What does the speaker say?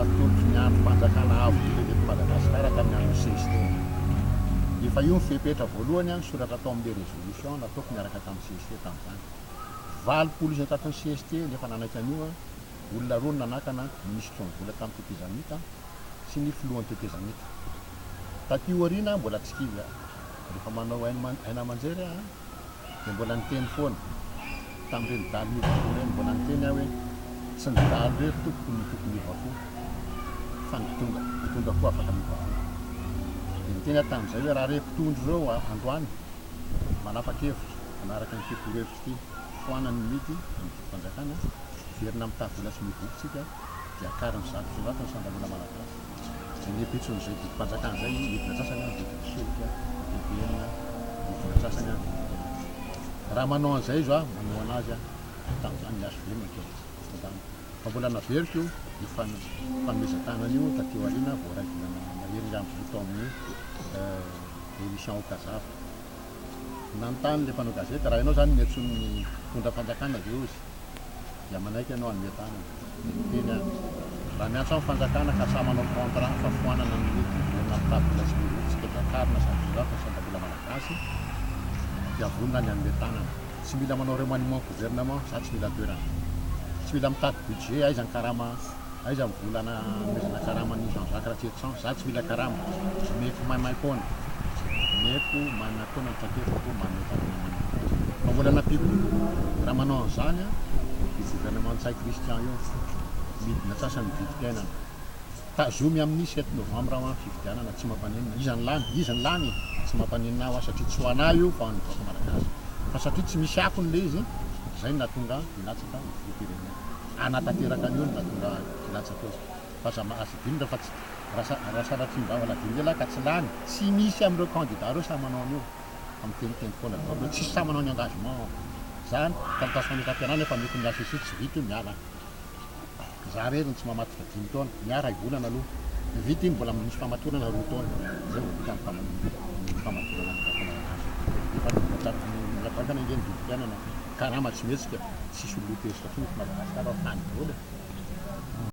natolotry ny andrim-panjakana avo indrindra teto Madagasikara tamin'ny andron'ny CST. Efa io ny fepetra voalohany nisoratra tao amin'ilay résolution nataoko niaraka tamin'ny CST tamin'izany. 80 isan-jaton'ny CST no efa nanaiky an'io, olona roa no nanakana, minisitry ny vola tamin'ny tetezamita sy ny filohan'ny tetezamita. Taty aoriana mbola tsy kivy aho. Rehefa manao haino aman-jery aho dia mbola niteny foana tamin'ireny dahalo miova fo ireny, mbola niteny aho hoe tsy ny dahalo irery tompoko no tokony hiova fo fa ny mpitondra, mpitondra koa afaka miova fo. Dia niteny aho tamin'izay hoe raha re mpitondra ireo androany manapa-kevitra hanaraka an'ity torohevitra ity, foanany ny midy amin'ny didim-panjakana, miverina mitady vola tsy mivoky tsika dia akariny 100% ny sandam-bola malagasy. Dia ny ampitson'izay didim-panjakana izay hidina antsasany ny vidin'ny solika, VPN, hidina antsasany ny vidin'ny. Raha manao an'izay izy aho, manohana azy aho. Tamin'izany ny HVM teo fitondrana. Fa mbola naveriko io fanomezan-tanana io taty aoriana vao iray volana mahery angamba izay tao amin'ny émission Okazava. Nanontany ilay mpanao gazety, raha ianao izany niantsoan'ny mpitondra fanjakana ve hozy dia manaiky ianao hanome tanana? Dia niteny aho, raha miantso ahy ny fanjakana ka sahy manao contrat fa foanana ny mety hiverina amin'ny tany vola tsy mirotsika dia akarina sady soratana ny sandam-bola malagasy dia vonona ny hanome tanana. Tsy mila manao remaniement gouvernement, za tsy mila toerana. Tsy mila mitady budget, aiza ny karama Aiza ny vola nanomezana karama an'i Jean Jacques Ratsietison? Za tsy mila karama. Omeko maimaimpoana. Omeko maimaimpoana ny traikefako manome tanana maimaimpoana. Fa mbola nampiako raha manao an'izany an, io gouvernement Ntsay Christian io, midina antsasany ny vidim-piainana. Tazomy amin'ny sept novembre aho an fifidianana, tsy mampaninona. Iza ny lany? Iza ny lany e? Tsy mampaninona ahy satria tsy ho anah io fa ho an'ny vahoaka malagasy. Fa satria tsy misy akony le izy, zay no nahatonga ahy hilatsaka ho filoham-pirenena. Hanatanteraka an'io no nahatonga ahy hilatsaka eo. Fa aza aza adino fa tsy raha sanatriam-bava lavin lehilahy ka tsy lany. Tsy misy amin'ireo candidat ireo sahy manao an'io. Fa miteniteny foana daholo ireo. Tsisy sahy manao ny engagement zany. Taratasy fametraham-pialana efa ameko ny HCC tsy vita io miala. Za rery no tsy mamatotra dimy taona. Ny ahy iray volana aloha. Vita iny mbola misy famatorana roa taona. Zay vao vita ny famatorana ny vahoaka malagasy. Efa nidina hatramin'ny ange ny vidim-piainana. Karama tsy mihetsika. Tsisy olona ho tezitra intsony eto Madagasikara fa any daholo e.